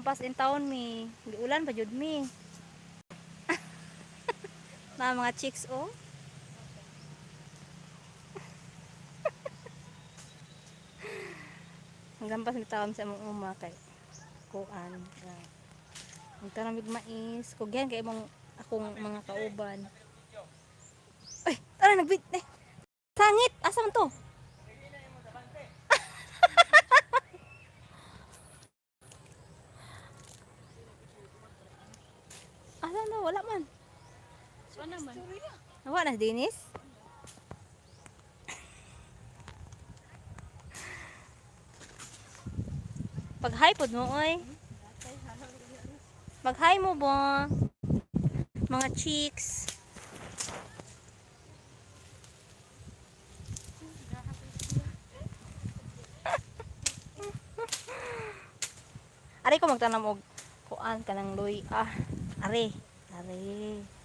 Pas in town mi. Giulan pa jud mi. Na mga chicks oh. Hanggang pas mitawam sa among uma kay kuan. Ang tanamig mais. Kugyan kay imong akong mga kauban. Ay, tara nagbit eh. Sangit, asa man to? Asa na wala man. Wala naman. Nawala na si Dennis? Pag-hi pod mo, oy. Pag-hi mo ba? Mga chicks. Ari ko magtanam og kuan kanang luy. Ah, ari. Ari.